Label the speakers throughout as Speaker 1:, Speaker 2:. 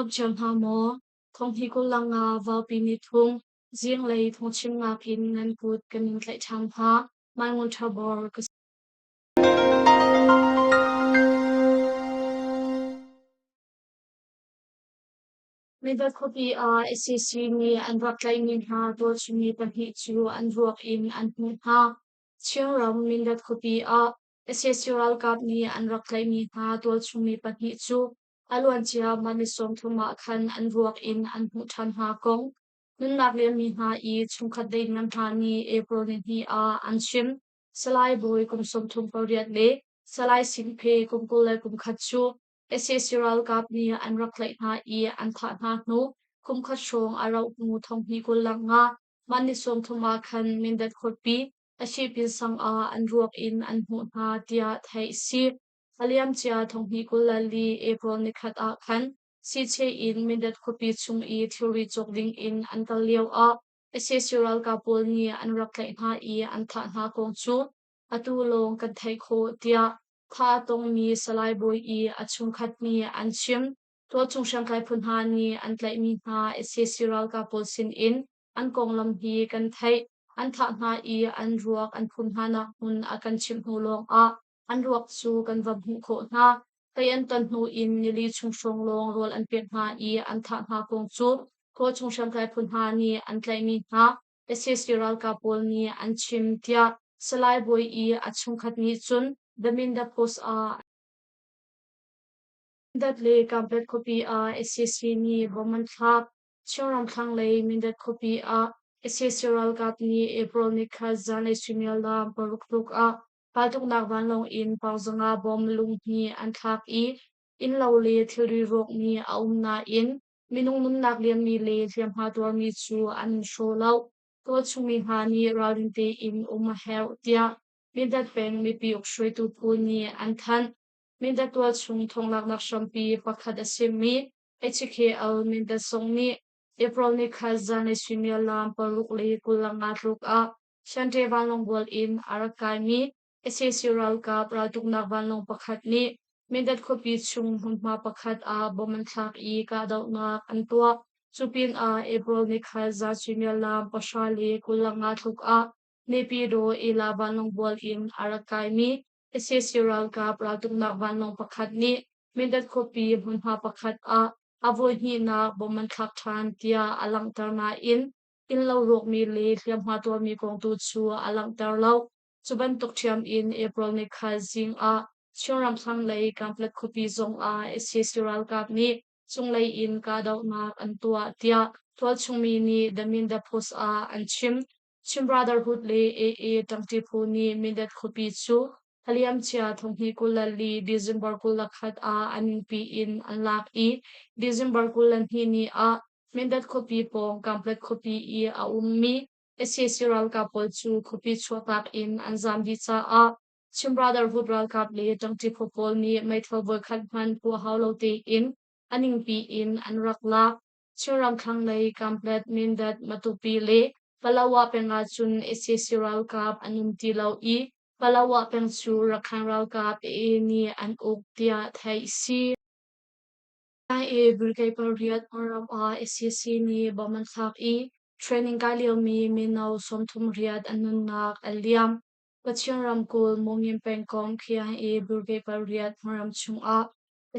Speaker 1: dam cio hna maw? Thonghni kulanga vaupi ni thung zinglei thawngchimnak in nan kut kan in tlaih ṭhan hna. Mai Ngun Ṭha Bor ka si. Mindat khuapi ah sac nih an rak tlaihmi hna tualchungmi pahnih cu an ruak in an hmuh hna. Chinram Mindat khuapi ah sac ralkap nih an rak tlaihmi hna tualchungmi pahnih cu a luancia mah ni 30 ah khan an ruak in an hmuh ṭhan hna kong nunnak liammi hna i chungkhat deihniam hna nih April nihnih ah an chim. Salai Bawi kum 38 le Salai Singphe kum 21 cu sac ralkap nih an rak tlaih hna i an thah hna hnu kumkhat hrawng a rauh hnu thonghnih 25 mah ni 30 ah khan Mindat khuapi Ashipin sang ah an ruak in an hmuh hna tiah theih a si. A liamcia thonghnih 24 April nikhat ah khan Siche in Mindat khuapi chung i thilri cawk ding in an kal lio ah sac ralkap pawl nih an rak tlaih hna i an thah hna kong cu atu lawng kan theih khawh tiah Tha a tongmi Salai Bawi i a chungkhat nih an chim. Tualchung hriamtlai phu hna nih an tlaihmi hna sac ralkap pawl sinin an konglam hi kan theih. An thah hna i an ruak an phum hnanak hmun a kan chimh hnu lawngah an ruak cu kan va hmuh khawh hna. Tei an ton hnu in nili chung hrawng lawng rawl an pek hna i an thah hna kong cu tualchung hriamtlai phu hna nih an tlaihmi hna sac ralkap pawl nih an chim tiah Salai Bawi i a chungkhat nih cun The Minda Post ah Mindat le Kanpet khuapi ah sac nih bom an thlak. Chinram thlanglei Mindat khuapi ah sac ralkap nih April nikhat zanlei suimilam 6 tluk ah raltuknak vanlawng in paungzanga bom lunghnih an thlak i innlo le thilri rawkmi a um nain Minung nunnak liammi le hliamhma tuarmi cu an in hraw lo. Tualchungmi hna nih ralrin tein um a herh tiah Mindat peng mipi ukhruaitu phu nih an thanh. Mindat tualchung thonglaknak hrampi pakhat a simi HKL Mindat zong nih April nikhat zanlei suimilam 6 le 25 tluk ah Shanṭe vanlawng bual in a rak kaimi Sac ralkap raltuknak vanlawng pakhat nih Mindat khuapi chung hmunhma pakhat ah bom an thlak i kahdohnak an tuah. Cu pinah April nikhat zan suimilam 10:25 tluk ah Naypyidaw Ela vanlawng bual in a rak kaimi sac ralkap raltuknak vanlawng pakhat nih Mindat khuapi hmunhma pakhat ah a voihnihnak bom an thlak ṭhan tiah a langhter nain innlo rawkmi le hliamhma tuarmi kong tu cu a langhter lo. Cu bantuk ṭhiam in April nikhat zing ah Chinram thlanglei Kanpetlet khuapi zong ah sac ralkap nih cunglei in kahdohnak an tuah tiah tualchungmi nih The Minda Post ah an chim. Chin Brotherhood le AA ṭangṭi phu nih Mindat khuapi cu a liamcia thonghnih 24 December 21 ah a ningpi in an lak i December 22 ni ah Mindat khuapi pawng Kanpetlet khuapi i a ummi Sac ralkap pawl cu khuapi chuahtak in an zaam dih caah Chin Brotherhood ralkap le ṭangṭi phu pawl nih meithal voikhat hmanh puah hau lo tein a ningpi in an rak lak. Chinram thlanglei Kanpetlet, Mindat, Matupi le Palawa peng ahcun sac ralkap an um ti lo i Palawa peng cu Rakhine ralkap AA nih an uk tiah theih a si. IA Brigade pariat hmunram ah sac nih bom an thlak i training kai liomi mino 38 an nunnak a liam. Kachin ramkulh Mungin pengkomh KIA Brigade pariat hmunram chungah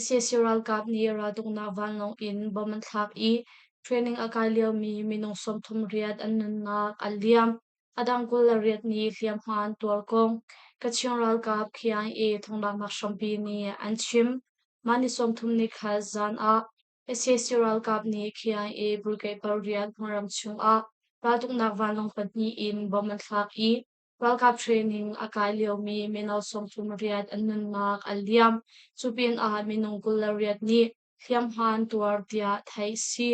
Speaker 1: sac ralkap nih raltuknak vanlawng in bom an thlak i training a kai liomi minung 38 an nunnak a liam. A dang 28 nih hliamhma an tuar kong Kachin ralkap KIA thonglaknak hrampi nih an chim. Mah ni 30 nikhat zan ah sac ralkap nih KIA Brigade pariat hmunram chungah raltuknak vanlawng pahnih in bom an thlak i ralkap training a kai liomi mino 38 an nunnak a liam. Cu pinah minung 28 nih hliamhma an tuar tiah theih a si.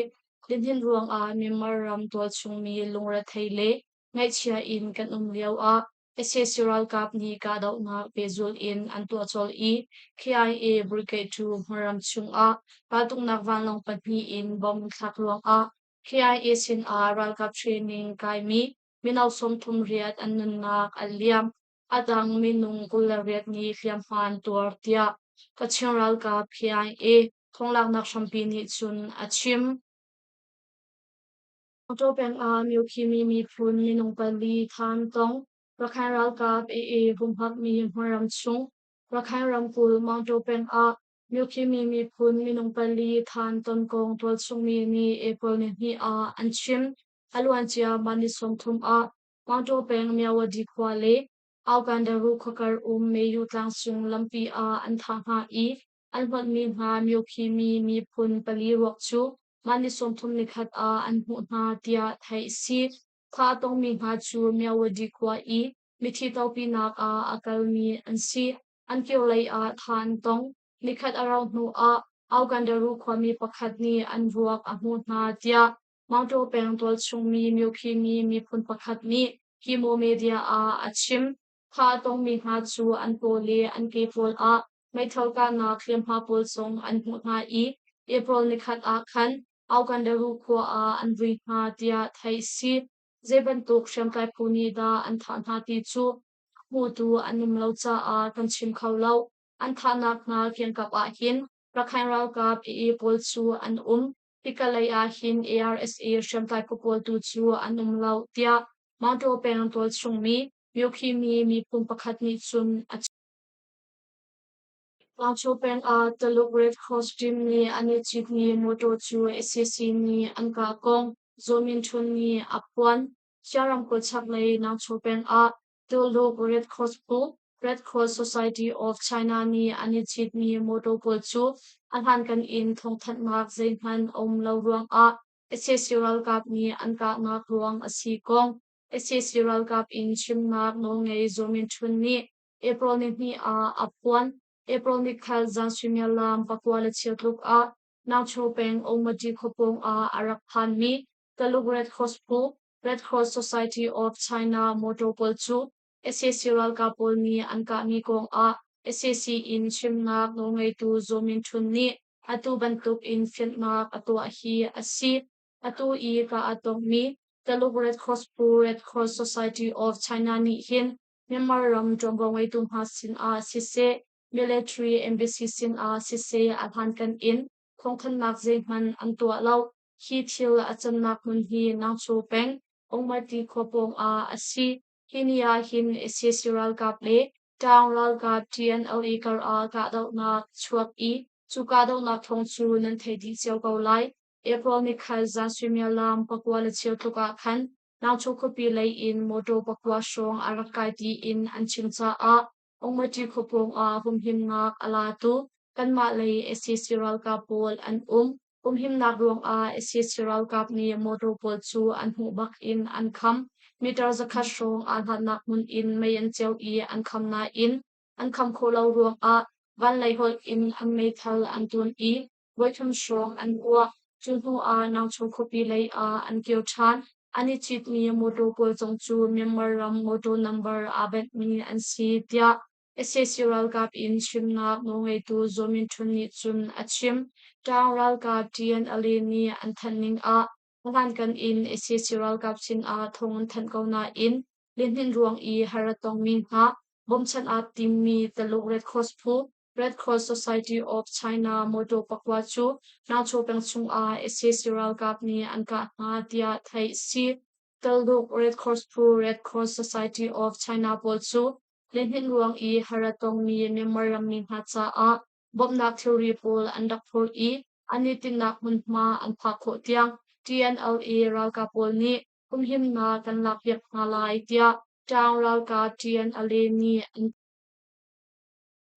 Speaker 1: Lihnin ruangah Myanmar ram tualchungmi lungrethei le ngaihchia in kan um lioah sac ralkap nih kahdohnak pehzulh in an tuah colh i KIA Brigade 2 hmunram chungah raltuknak vanlawng pahnih in bomb thlak ruangah KIA sinah ralkap training kaimi mino 38 an nunnak a liam. A dang minung 28 nih hliamhma an tuar tiah Kachin ralkap KIA. thawnglaknak hrampi nih cun a chim. Motor peng ah Myokhimi miphun minung pali than tong. Rakhine ralkap AA humhakmi hmunram chung Rakhine ramkulh Maungtaw peng ah Myokhimi miphun minung pali than ton kong tualchungmi nih April nihnih ah an chim. A luancia mah ni 30 ah Maungtaw peng Myawaddy khua le Aukandaru khuakar um Meyu tlangcung lampi ah an thah hna i an hlonhmi hna Myokhimi miphun pali ruak cu mah ni 31 ah an hmuh hna tiah theih a si. Thah a tongmi hna cu Myawaddy khua i mithi topinak ah a kalmi an si. An kirlei ah thah an tong. Nikhat a rauh hnu ah Aukandaru khuami pakhat nih an ruak a hmuh hna tiah Maungtaw peng tualchungmi Myokhimi miphun pakhat nih Kimo Media ah a chim. Thah a tongmi hna cu an paw le an ke pawl ah meithal kahnak hliamhma pawl zong an hmuh hna i April nikhat ah khan Aukandaru khua ah an vui hna tiah theih a si. Zei bantuk hriamtlai phu nih dah an thah hna ti cu a hmutu an um lo caah kan chim kho lo. An thahnak hna kiangkap ah hin Rakhine ralkap AA pawl cu an um. Hika lei ah hin ARSA hriamtlai phu pawl tu cu an um lo, tiah Maungtaw peng tualchungmi Myokhimi miphun pakhat nih cun a chim. Tlangcho peng ah Taluk Red Cross team nih an i citmi mawtaw cu sac nih an kah kong Zaw Min Htun nih a phuan. Chia ramkulh chaklei Nangcho peng ah Tuluk Red Cross phu Red Cross Society of China nih an i citmi mawtaw pawl cu a hlankan in thawngthanhnak zeihmanh a um lo ruangah sac ralkap nih an kahnak ruang a si kong sac ralkap in chimnak nawlngei Zaw Min Htun nih April nihnih ah a phuan. April nikhat zan suimilam 9:15 tluk ah Nangcho peng Omati khuapawng ah a rak phanmi Taluk Red Cross phu Red Cross Society of China motor pawl cu sac ralkap pawl nih an kahmi kong ah sac in chimnak nawlngeitu Zaw Min Htun nih atu bantuk in fianhnak a tuah hi a si. Atu i kah a tongmi Taluk Red Cross phu Red Cross Society of China nih hin Myanmar ram ṭuanvo ngeitu hna sinah siseh, military embassy sinah siseh a hlankan in thawngthanhnak zeihmanh an tuah lo. Hi thil a cannak hmun hi Nangcho peng, Ongmati khua pawng ah a si. Hi ni ah hin sac ralkap le Taung ralkap TNLA kar ah kahdohnak a chuak i cu kahdohnak thawng cu nan theih dih cio ko lai. April nikhat zan suimilam 9:15 tluk ah khan Nangcho khuapi lei in mawṭaw pakua hrawng a rak kai tiin an chim caah Ongmati khuapawng ah humhimnak a latu kanmah lei sac ralkap pawl an um. Humhimnak ruangah sac ralkap nih mawṭaw pawl cu an hmuh bak in an kham. Meter 100 hrawng aa hlatnak hmun in mei an ceu i an kham nain an kham khawh lo ruangah vanlei holh in an meithal an tun i voithum hrawng an puah. Cu hnu ah Nangcho khuapi lei ah an kir ṭhan. An i citmi mawṭaw pawl zong cu Myanmar ram mawṭaw nambar aa benhmi an si, tiah sac ralkap in chimnak nawlngeitu Zaw Min Htun nih cun a chim. Ṭaang ralkap TNLA nih an thanh ning ah a hlankan in sac ralkap sinah thawng an thanh ko nain lihninh ruang i har a tongmi hna bawmchan aa timmi Taluk Red Cross phu Red Cross Society of China mawṭaw pakua cu Nangcho peng chungah sac ralkap nih an kah hna tiah theih a si. Taluk Red Cross phu Red Cross Society of China pawl cu lihninh ruang i har a tongmi Myanmar rammi hna caah bawmhnak thilri pawl an rak phur i an i tinhnak hmunhma an phak khawh tiang TNLA ralkap pawl nih humhimnak kan lakpiak hna lai tiah Ṭaung ralkap TNLA nih an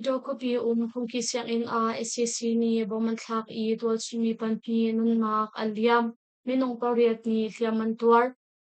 Speaker 1: Taw khuapi um phungki sianginn ah sac nih bom an thlak i tualchungmi pahnih nunnak a liam. Minung pariat nih hliam an tuar.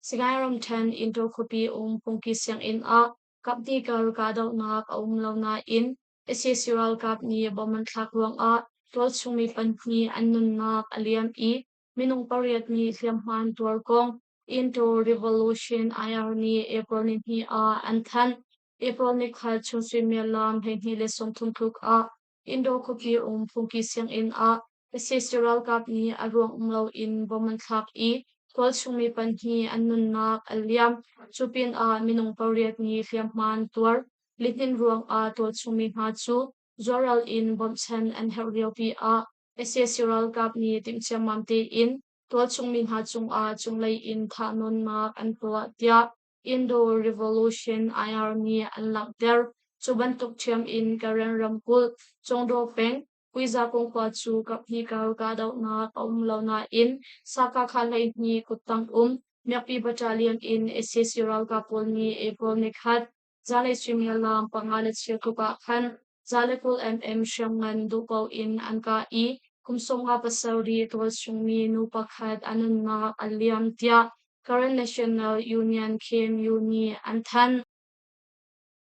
Speaker 1: Sagaing ramṭhen Intaw khuapi um phungki sianginn ah kaphnih kar kahdohnak a um lo nain sac ralkap nih bom an thlak ruangah tualchungmi pahnih an nunnak a liam i minung pariat nih hliamhma an tuar kong Intaw Revolution IR nih April nihnih ah an thanh. April nikhat chung suimilam 12:30 tluk ah Indo khuapi um phungki sianginn ah sac ralkap nih a ruang um loin bom an thlak i tualchungmi pahnih an nunnak a liam. Cu pinah minung pariat nih hliamhma an tuar. Lihnin ruangah tualchungmi hna cu zuaral in bawmhchanh an herh liopi ah. Sac ralkap nih timhciammam tein tualchung mi hna cungah cunglei in thahnawnnak an tuah tiah Indo Revolution IR nih an langhter. Cu bantuk ṭhiam in Karen ramkulh Congdaw peng Puizakung khua cu kaphnih kar kahdohnak a um lo nain Sakakha 12 kuttang um Miakpi Battalion in sac ralkap pawl nih April nikhat zanlei suimilam 5 le cheu tluk ah khan 120 mm hriamngan duhpaoh in an kah i kum 57 tualchungmi nu pakhat a nunnak a liam tiah Karen National Union KMU nih an thanh.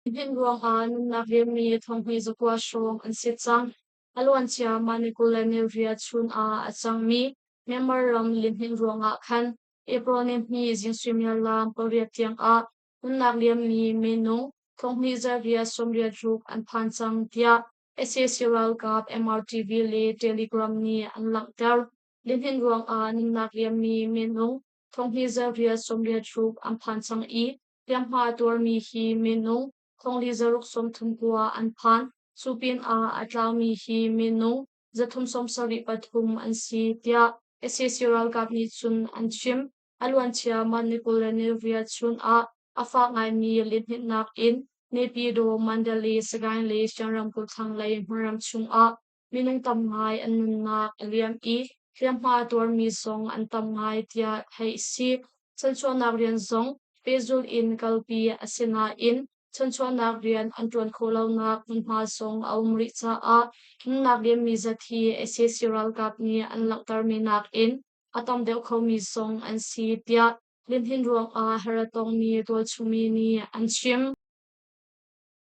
Speaker 1: Nihin ruangah nunnak liammi thonghnih zakua hrawng an si cang. A luancia mah ni 24 chun ah a cangmi Myanmar ram lihnin ruangah khan April ni hnih zing suimilam 8 tiang ah nunnak liammi minung thonghnih zariat 86 an phan cang tiah sac ralkap MRTV le Telegram nih an langhter. Lihnin ruangah nunnak liammi minung thonghnih zariat 86 an phan cang i hliamhma a tuarmi hi minung thongli zaruk 39 an phan. Cu pinah a tlaumi hi minung 373 an si tiah sac ralkap nih cun an chim. A luancia mah ni 24 chun ah a fak ngaimi lihninhnak in Naypyidaw, Mandalay, Sagaing le Shan ramkulh thlanglei hmunram chungah minung tam ngai an nunnak a liam i hliamhma a tuarmi zong an tam ngai tiah theih a si. Chanchuahnak rian zong pehzulh in kalpi a si nain chanchuahnak rian an ṭuan khawh lonak hmunhma zong a um rih caah nunnak liammi zat hi sac ralkap nih an langhtermi nakin a tam deuh khomi zong an si tiah lihnin ruangah har a tongmi tualchungmi nih an chim.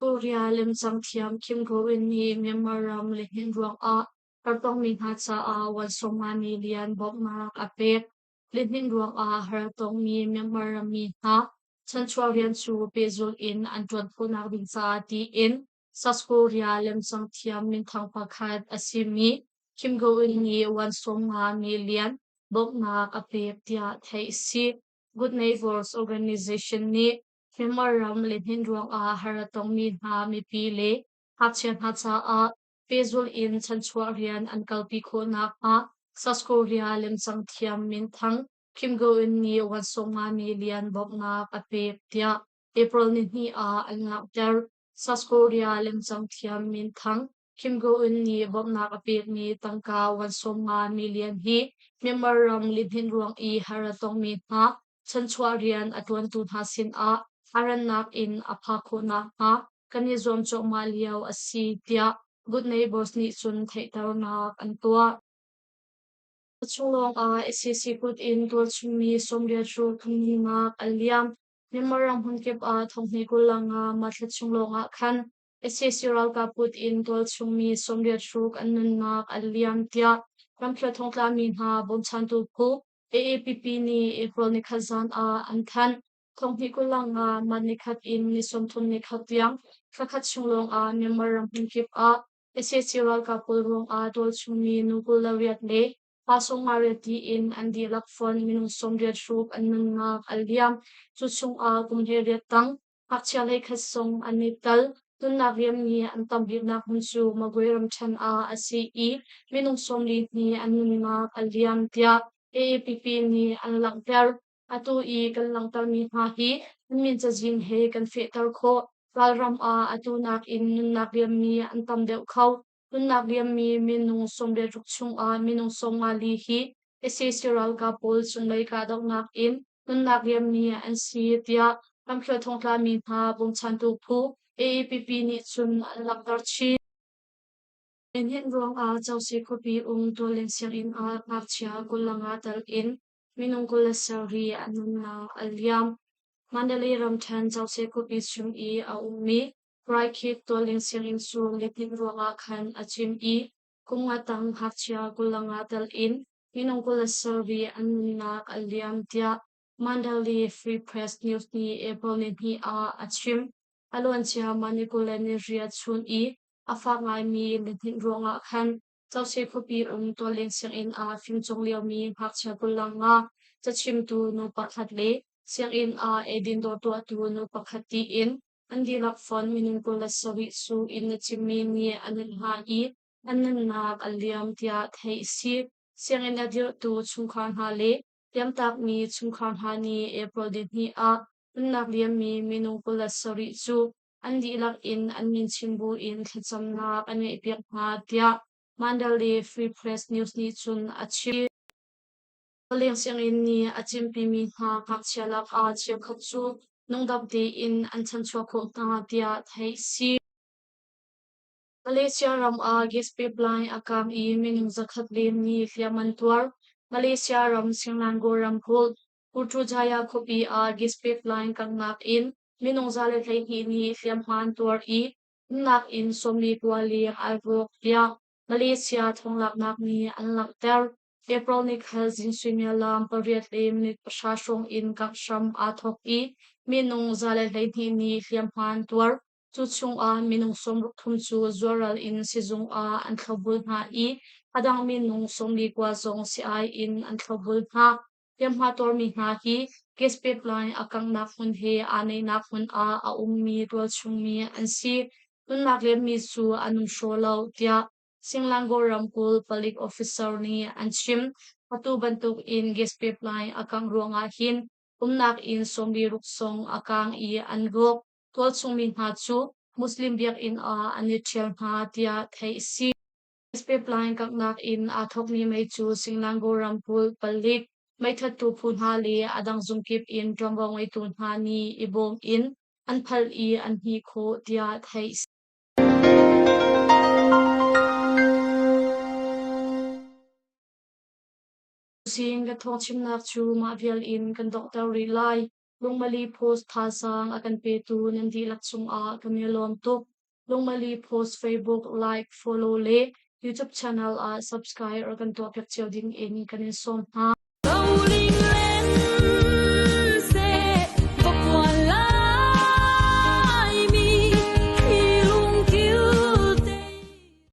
Speaker 1: Korea lemcang thiam Kim Go-eun nih Myanmar ram lihnin ruangah hartongmi hna caah 150 million bawmhnak a pek. Lihnin ruangah har a tongmi Myanmar rammi hna chanchuah rian cu pehzulh in an ṭuan khawhnak ding caah tiin South Korea lemcang thiam minthang pakhat a simi Kim Go-eun nih 150 million bawmhnak a pek tiah theih a si. Good Neighbors Organization nih Myanmar ram lihnin ruangah har a tongmi hna mipi le ngakchia hna caah pehzulh in chanchuah rian an kalpi khawh nakhnga South Korea lemcang thiam minthang Kim Go-eun nih 150 million bawmhnak a pek tiah April nihnih ah an langhter. South Korea lemcang thiam minthang Kim Go-eun nih bawmhnak a pekmi tangka 150 million hi Myanmar ram lihnin ruang i har a tongmi hna chanchuah rian a ṭuantu hna sinah a rannak in a phak khawh nakhnga kan i zuam cuahmah lio a si tiah Good Neighbors nih cun theihternak an tuah. A chung lawngah sac kut in tualchungmi 80 cu thumnak an liam. Myanmar ram hmunkip ah thonghnih 25 mah thla chung lawngah khan sac ralkap kut in tualchungmi 80 an nunnak an liam tiah ramkhel thongtlami hna bawmchantu phu AAPP nih April nikhat zan ah an thanh. Thonghnih 25 mah nikhat in ni 31 tiang thlakhat chung lawngah Myanmar ram hmunkip ah sac ralkap pawl ruangah tualchungmi nu 28 le pa 58 tiin an dihlak fonh minung 80 an nunnak a liam. Cu chungah kum 18 tang ngakchia 11 zong an i tel. Nunnak liammi an tam biknak hmun cu Magwe ramṭhen ah a si i minung 42 an nunnak a liam tiah AAPP nih an langhter. Atu i kan langhtermi hna hi an min cazin he kan fehter khawh. Ralram ah atu nakin nunnak liammi an tam deuh kho. Nunnak liammi minung 86 chungah minung 54 hi sac ralkap pawl cunglei kahdohnak in nunnak liammi an si tiah ramkhel thongtlami hna bawmchantu phu AAPP nih cun an langhter chih. Lihnin ruangah Causi khuapi um tualleng sianginn ah ngakchia 25 tal in minung 27 an nunnak a liam. Mandalay ramṭhen Causi khuapi chung i a ummi Raikhet tualleng sianginn cu lihnin ruangah khan a cim i kum nga tang ngakchia 25 tal in minung 27 an nunnak a liam tiah Mandalay Free Press News nih April nihnih ah a chim. A luancia Manipur le niriat chun i a fak ngaimi lihnin ruangah khan Causi khuapi um tualleng sianginn ah fimcung liomi ngakchia 25 cachimtu nu pakhat le sianginn ah eidin dawr tuahtu nu pakhat tiin an dihlak fonh minung 27 cu inn a cimmi nih an in hna i. an nunnak a liam tiah theih a si. Sianginn a dirhtu chungkhar hna le Hliamtakmi chungkhar hna nih April nihnih ah nunnak liammi minung 27 cu an dihlak in an min chim buin thlacamnak an ngeihpiak hna tiah Mandalay Free Press News nih cun a chim. Paleng sianginn nih a cimpimi hna ngakchia lakah cheukhat cu nungdam tein an chanchuah khawh hna tiah theih a si. Malaysia ram ah gas pipeline a kaang i minung zakhat leng nih hliam an tuar. Malaysia ram Selangor ramkulh Putrajaya khuapi ah gas pipeline kanghnak in minung 112 nih hliamhma an tuar i umnak inn 42 leng ai rawk tiah Malaysia thawnglaknak nih an langhter. April nikhat zing suimilam pariat le minute pahra hrawng in kangh hram aa thawk i minung 112 nih hliamhma an tuar. Cu chungah minung sawmruk thum cu zualral in sizung ah an thlopbul hna i a dang minung 49 zong sii-ai in an thlopbul hna. Hliamhma tuarmi hna hi gas pipeline a kanghnak hmun he aa neihnak hmun ah a ummi tualchungmi an si. Nunnak liammi cu an um hraw lo, tiah Singlangor ramkulh palik officer nih an chim. Atu bantuk in gas pipeline a kangh ruangah hin umnak inn 46 zong a kaang i an rawk. Tualchungmi hna cu Muslim biakinn ah an i ṭhial hna tiah theih a si. Pipeline kanghnak in aa thawkmi mei cu Singlangor ramkulh palik, meithattu phu hna le a dang zungkip in ṭuanvo ngeitu hna nih i bawm in an phalh i an hmih khawh tiah theih a si. Tuzing kan thawngchimnak cu mah vial in kan donghter rih lai. Lungmali Post thazaang a kan petu nan dihlak cungah kan i lawm tuk. Lungmali Post Facebook like, follow le YouTube channel ah subscribe rak kan tuahpiak cio ding in kan in sawm hna.